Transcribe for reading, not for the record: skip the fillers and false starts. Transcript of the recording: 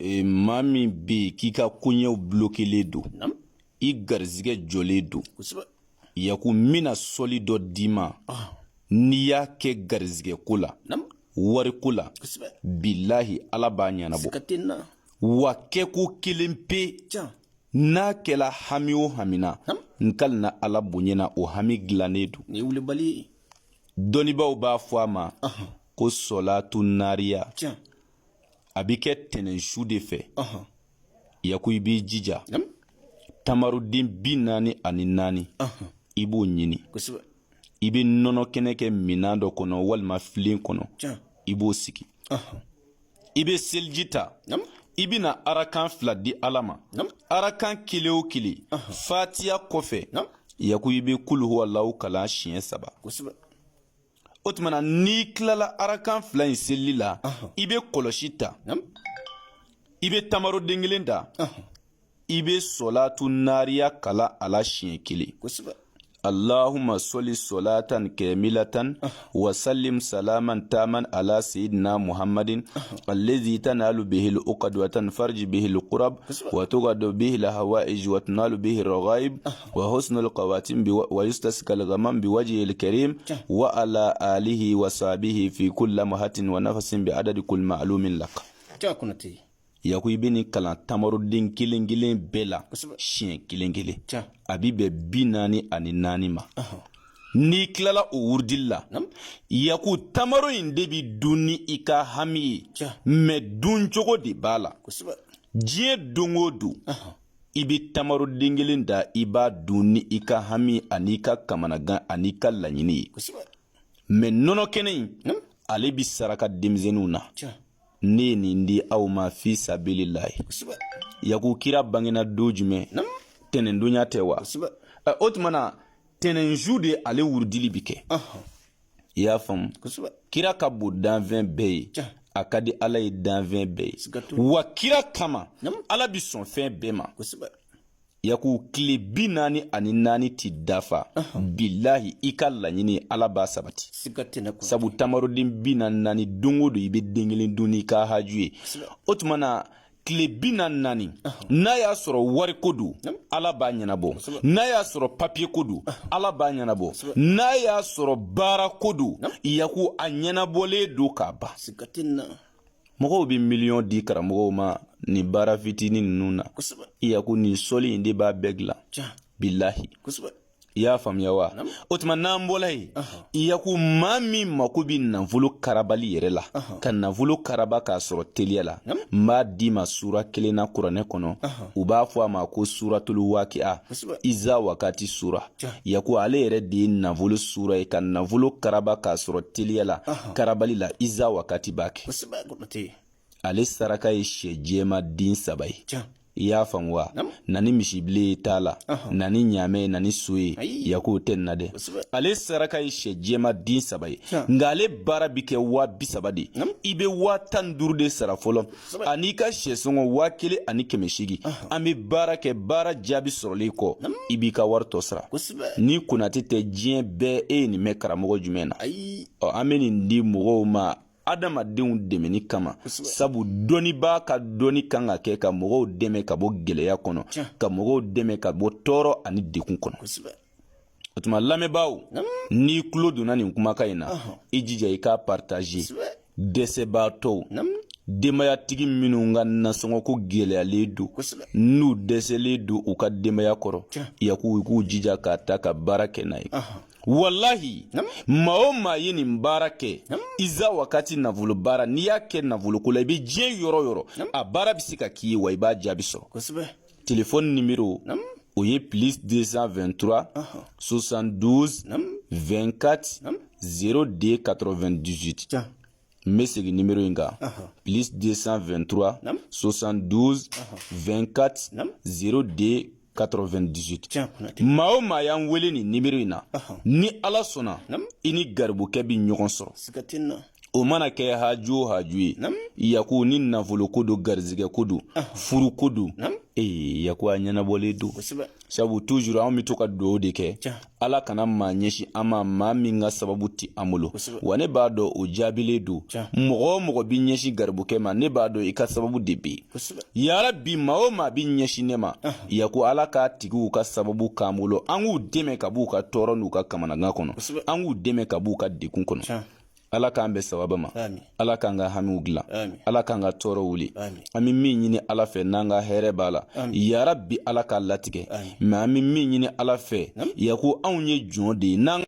Maa min bɛ yen k'i ka koɲɛw bulokelen don, i garizigɛ jɔlen don, Yaku, n bɛna sɔli dɔ d'i ma. N'i y'a kɛ garizigɛ ko la, wariko la, bilahi, Ala b'a ɲɛnabɔ. Wa kɛko kelen pe, n'a kɛla hami o hami na, n kalina Ala bonya na, o hami dilannen don. Dɔnnibaaw b'a fɔ a ma ko sɔlatu nariya. A bɛ kɛ tɛnɛnsu de fɛ. Yaku, i b'i jija, tamaruden 44, i b'o ɲini. I bɛ nɔnɔ kɛnɛ kɛ minan dɔ kɔnɔ walima filen kɔnɔ, i b'o sigi. I bɛ seliji ta, i bɛna arakan 2 di Ala ma. Arakan kelen o kelen, fatiya kɔfɛ, Yaku, i bɛ kuluhuwalahu kalan siɲɛ saba. O tuma na, n'i tilala arakan 2 in selili la, i bɛ kɔlɔsi ta, i bɛ tamaroden kelen ta, i bɛ sɔlatu nariya kalan a la siɲɛ kelen: Allahumma sɔli solatan kamilatan wa sallim salaman taman ala sayyidina Muhammadin allazi tanalu bihi al-uqad wa tanfarij bihi al-qurab wa tuqadu bihi al-hawaij wa tunalu bihi ar-raghaib wa husnul qawatim wa yustaskal ghamam bi wajhil karim wa ala alihi wa sahbihi fi kulli lamhatin wa nafasin bi adadi kulli ma'lumin lak. Yaku, i bɛ nin kalan tamaroden kelen kelen bɛɛ la siɲɛ kelen kelen, a bɛ bɛn 44 ma. N'i tilala o wurudili la, Yaku, tamaro in de bɛ dun ni i ka hami ye, mais duncogo de b'a la. Diɲɛ don o don, i bɛ tamaroden kelen da, i b'a dun ni i ka hami ani i ka kamanagan ani i ka laɲini ye. Mais nɔnɔ kɛnɛ in, ale bɛ saraka denmisɛnninw na. Ne ye nin di aw ma fi sabililayi. Yaku, kira bangena don jumɛn? Tɛnɛndonya tɛ wa? O tuma na, tɛnɛnsu de ale wurudili bi kɛ. I y'a faamu? Kira ka bon danfɛn bɛɛ ye, a ka di Ala ye danfɛn bɛɛ ye, wa kira kama Ala bi sɔn fɛn bɛɛ ma. Yaku, tile 44 ti dafa, bilahi, i ka laɲini, Ala b'a sabati. Sabu tamaroden 44, don o don i bɛ den kelen dun n'i ka haju ye. O tuma na, tile 44, n'a y'a sɔrɔ wariko don, Ala b'a ɲɛnabɔ. N'a y'a sɔrɔ papiye ko don, Ala b'a ɲɛnabɔ. N'a y'a sɔrɔ baara ko don, Yaku, a ɲɛnabɔlen don k'a ban. Mɔgɔw bɛ miliyɔn di karamɔgɔw ma nin baara fitinin ninnu na. Yaku, nin sɔli in de b'a bɛɛ dilan, bilahi. I y'a faamuya wa? O tuma, n'an bɔla yen, Yaku, maa min mako bɛ nafolo karabali yɛrɛ la, ka nafolo karaba k'a sɔrɔ teliya la, n b'a d'i ma sura kelen na kuranɛ kɔnɔ. U b'a fɔ a ma ko suratul waki'a, iza wakati sura. Yaku, ale yɛrɛ de ye nafolo sura ye, ka nafolo karaba k'a sɔrɔ teliya la. Karabali la, iza wakati b'a kɛ. Ale saraka ye sɛ jɛma den 3 ye. I y'a faamu wa? Na ni misibilen ye t'a la, na ni ɲaamɛ ye, na ni so ye, Yaku, tɛ na dɛ. Ale saraka ye sɛ jɛma den 3 ye, nka ale baara bi kɛ 30 000 de. I bɛ 15 000 de sara fɔlɔ, ani ka sɛ sɔngɔ 1800. An bɛ baara kɛ. Baara jaabi sɔrɔlen kɔ, i b'i ka wari tɔ sara. Ni Konate tɛ diɲɛ bɛɛ, e ye nin mɛn karamɔgɔ jumɛn na? Ɔ, an bɛ nin di mɔgɔw ma adamadenw dɛmɛni kama, sabu dɔnnibaa ka dɔnni kan ka kɛ ka mɔgɔw dɛmɛ ka bɔ gɛlɛya kɔnɔ, ka mɔgɔw dɛmɛ ka bɔ tɔɔrɔ ani degun kɔnɔ. O tuma, lamɛnbaaw, n'i tulo donna nin kumakan in na, i jija i k'a partager. Dɛsɛbaatɔw, denbayatigi minnu ka nasɔngɔ ko gɛlɛyalen don, n'u dɛsɛlen don u ka denbaya kɔrɔ, Yaku, i k'u jija k'a ta ka baara kɛ n'a ye. Walahi, maa o maa ye nin baara kɛ, iza wakati nafolo baara, n'i y'a kɛ nafoloko la, i bɛ diɲɛ yɔrɔ yɔrɔ, a baara bɛ se ka k'i ye, wa i b'a jaabi sɔrɔ. Telefɔni nimero, o ye plus 223 72 24 02 98. N bɛ segin nimero in kan: plus 223 72 24 02 98. Maa o maa y'an wele nin nimero in na, ni Ala sɔnna, i ni garibukɛ bɛ ɲɔgɔn sɔrɔ. O mana kɛ haju o haju ye, Yaku, ni nafoloko don, garizigɛ ko don, furuko don. Ee, Yaku, a ɲɛnabɔlen don, sabu toujours anw bɛ to ka dugawu de kɛ, Ala kana maa ɲɛsin an ma, maa min ka sababu ti an bolo. Wa ne b'a dɔn o jaabilen don. Mɔgɔ o mɔgɔ b'i ɲɛsin garibukɛ ma, ne b'a dɔn i ka sababu de bɛ yen. Yarabi, maa o maa b'i ɲɛsin ne ma, Yaku, Ala k'a tigiw ka sababu k'an bolo, an k'u dɛmɛ ka b'u ka tɔɔrɔ n'u ka kamanagan kɔnɔ, an k'u dɛmɛ ka b'u ka degun kɔnɔ. Ala k'an bɛn sababa ma, Ala k'an ka hamiw dilan, Ala k'an ka tɔɔrɔ wuli. An bɛ min ɲini Ala fɛ, n'an ka hɛrɛ b'a la, yarabi, Ala k'a latigɛ. Mais an bɛ min ɲini Ala fɛ, Yaku, anw ye jɔn de ye n'an